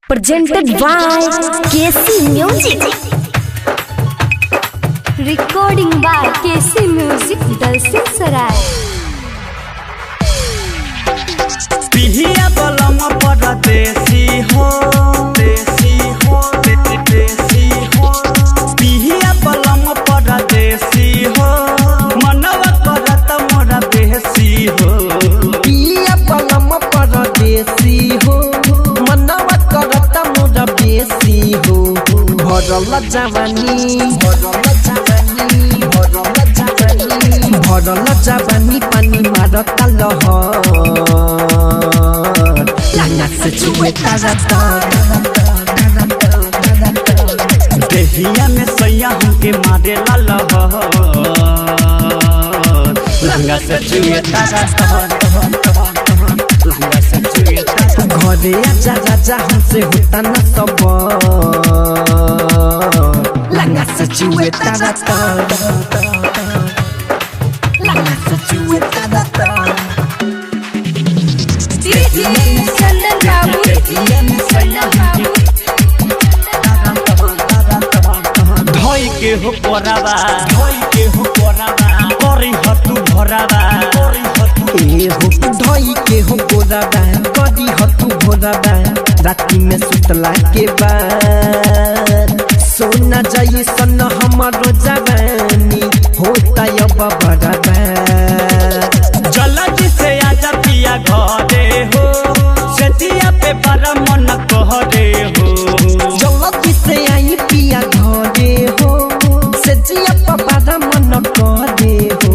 Presented by KC Music. Recording by KC Music, Dalsingh Sarai. पिहिया बलम परदेसी हो, देसी हो, देसी हो। पिहिया बलम परदेसी हो, मनवा करत मोरा बेसी हो। पिया बलम परदेसी हो, मनवा करत मोरा बेसी हो। भरल जवानी, भरल जवानी, भरल जवानी, भरल जवानी पानी मारता लहर, लांगा से छुए तारा तार। देहिया में सैया हमके मारेला लहर, लहंगा से चुए तारा तहर, लहंगा से चुए तारा। घरे आजा राजा, हमसे होता न सब, लांगा से छुए तारा तार, लांगा से छुए तारा तार। Chandan Babu. Chandan Babu. धोई के हो कोराबा, धोई के हो कोराबा, करी हतु भराबा, करी हतु। ए हो धोई के हो गोराबा, करी हतु भोराबा। राति में सुतला के बाद सोना जाई सन हमारो जवानी होता अब बराबर। जल्दी से आजा पिया घरे हो, सेतिया पे बड़ा मन कहरे हो। जल्दी से आई पिया घरे हो, से जिया पपारा मन करे हो।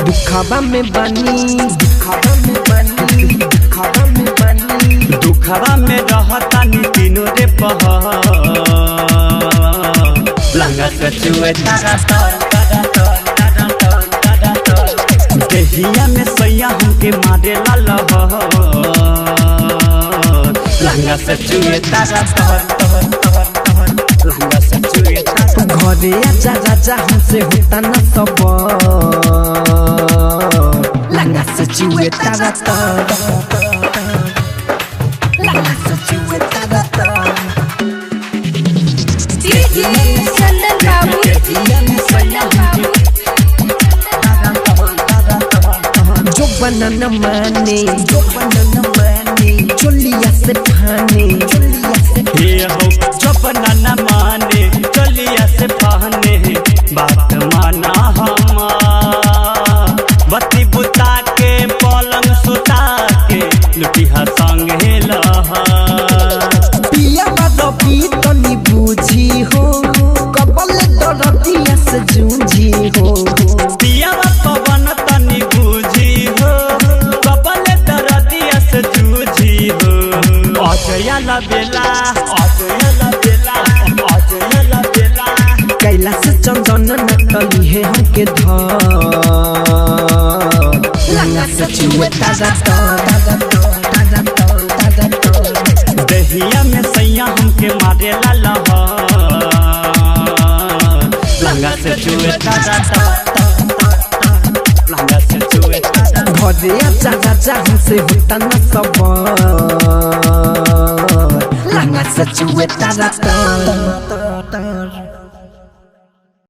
दुखवा में बनी, दुखवा में बनी, दुखवा में बनी, दुखवा में रहता नी तीनों रे पहर, लहंगा से चुए तारा तर, तारा तर, तारा तर, तारा तर। देहिया में सैया हमके मारेला लहर, लहंगा से चुए तारा तर, तर, तर, तर, लहंगा से चुए तारा। घरे आजा राजा, हमसे होता न सब, लांगा से चुए तारा तर, लांगा से चुए तारा तर। Chandan Babu. Chandan Babu. जो बनाना माने, जो बनाना माने, चोलिया से फाने, चोलिया से। हे हो जब ना माने चलिया से पहने, बात माना हमार, बत्ती बुता के पलंग सुता के लुटिहा संग लहा। पिया रवि तनी बूझी हो, कबल दरदिया से जूझी हो। पिया पवन तनी बूझी हो, कबल दरदिया से जूझी हो। अजया लबेला, अजया लबेला, अजया लबेला। कैलाश चंदन नटली है हमके धर, लांगा से चुए तारा तर, तारा तर, तारा तर, तारा तर। दहिया में सैया हमके मारेला लहर, लहंगा से चुए तारा तर, लहंगा से चुए तारा। घरे आजा राजा, हमसे होता न सब, लांगा से चुए तारा तर।